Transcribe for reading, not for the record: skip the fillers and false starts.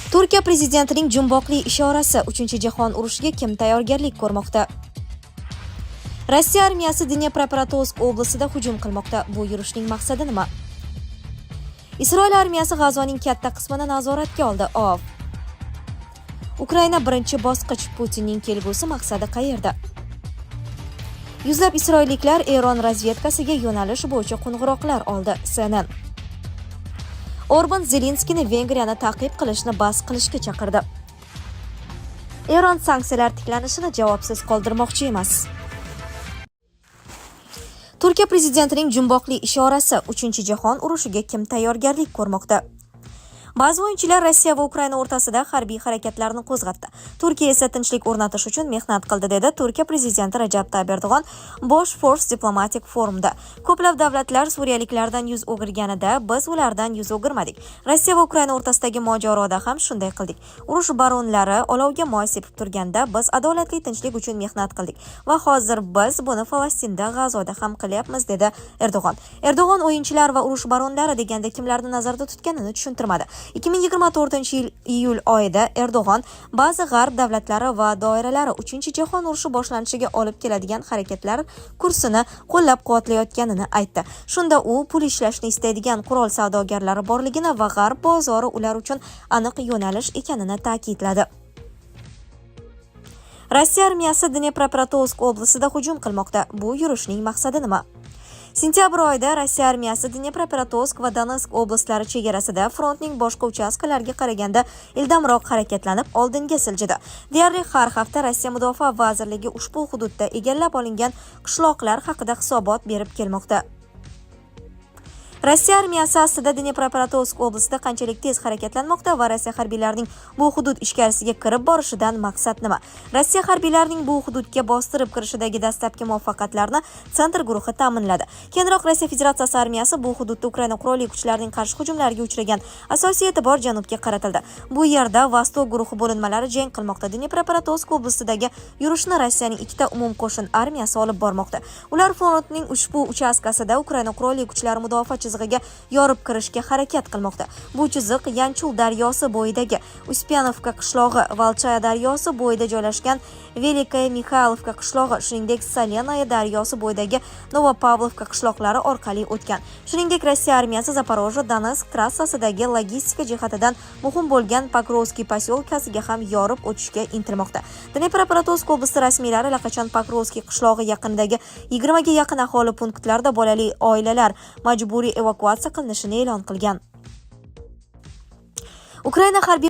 Turkiya prezidentining jumboqli ishorasi: Uchinchi jahon urushiga kim tayyorgarlik ko'rmoqda? Rossiya armiyasi Dnepropetrovsk oblastida hujum qilmoqda. Bu yurishning maqsadi nima? Isroil armiyasi G'azoning katta qismini nazoratga oldi. IOF. Ukraina birinchi bosqich: Putinning kelgusi maqsadi qayerda? Yuzlab isroilliklar Eron razvedkasiga yo'nalish bo'yicha qo'ng'iroqlar oldi. CNN. Orban Zelenskiyni Vengriyani ta'qib qilishni bas qilishga chaqirdi. Eron sanksiyalar tiklanishini javobsiz qoldirmoqchi emas. Turkiya prezidentining jumboqli ishorasi: Uchinchi jahon urushiga kim tayyorgarlik ko'rmoqda? Ba'zi o'yinchilar Rossiya va Ukraina o'rtasida harbiy harakatlarni qo'zg'atdi. Turkiya esa tinchlik o'rnatish uchun mehnat qildi, dedi Turkiya prezidenti Rajab Tayyip Erdo'g'on Boshfors diplomatik forumda. Ko'plab davlatlar suriyaliklardan yuz o'girganida, biz ulardan yuz o'girmadik. Rossiya va Ukraina o'rtasidagi mojaroda ham shunday qildik. Urush baronlari olovga moy sepib turganda, biz adolatli tinchlik uchun mehnat qildik va hozir biz buni Falastinda, G'azoda ham qilyapmiz, dedi Erdo'g'on. Erdo'g'on o'yinchilar va urush baronlari deganda kimlarni nazarda tutganini tushuntirmadi. 2024 yil iyul oyida Erdo'g'on ba'zi g'arb davlatlari va doiralari Uchinchi jahon urushi boshlanishiga olib keladigan harakatlar kursini qo'llab-quvvatlayotganini aytdi. Shunda u pul ishlashni istaydigan qurol savdogarlari borligini va g'arb bozori ular uchun aniq yo'nalish ekanini ta'kidladi. Rossiya armiyasi Dnepropetrovsk oblastida hujum qilmoqda. Bu yurishning maqsadi nima? Sentyabr oyida Rossiya armiyasi Dnepropetrovsk va Donetsk oblastlari chegarasida frontning boshqa uchastkalariga qaraganda ildamroq harakatlanib, oldinga siljidi. Deyarli har hafta Rossiya Mudofaa vazirligi ushbu hududda egallab olingan qishloqlar haqida hisobot berib kelmoqda. Rossiya armiyasi aslida Dnepropetrovsk oblastida qanchalik tez harakatlanmoqda va Rossiya harbiylarining bu hudud ichkarisiga kirib borishidan maqsad nima? Rossiya harbiylarining bu hududga bostirib kirishidagi dastlabki muvaffaqiyatlarni Центр guruhi ta'minladi. Keyinroq Rossiya Federatsiyasi armiyasi bu hududda Ukraina qurolli kuchlarining qarshi hujumlariga uchragan. Asosiy e'tibor janubga qaratildi. Bu yerda Vostok guruhi bo'linmalari jang qilmoqda. Dnepropetrovsk oblastidagi yurishni Rossiyaning ikkita umumqo'shin armiyasi olib bormoqda. Ular frontning ushbu uchastkasida Ukraina qurolli kuchlari mudofaa chizig'iga yorib kirishga harakat qilmoqda. Bu chiziq Yanchul daryosi bo'yidagi Uspenovka qishlog'i, Volchaya daryosi bo'yida joylashgan Velikaya Mixaylovka qishlog'i, shuningdek Solenaya daryosi bo'yidagi Novopavlovka qishloqlari orqali o'tgan. Shuningdek, Rossiya armiyasi Zaporojye Donetsk trassasidagi logistika jihatidan muhim bo'lgan Pokrovskiy posyolkasiga ham yorib o'tishga intilmoqda. Dnepropetrovsk oblasti rasmiylari allaqachon Pokrovskiy qishlog'i yaqinidagi 20 ga yaqin aholi punktlarida bolali oilalar majburiy evakuatsiya qilinishini e'lon qilgan. Ukraina harbiy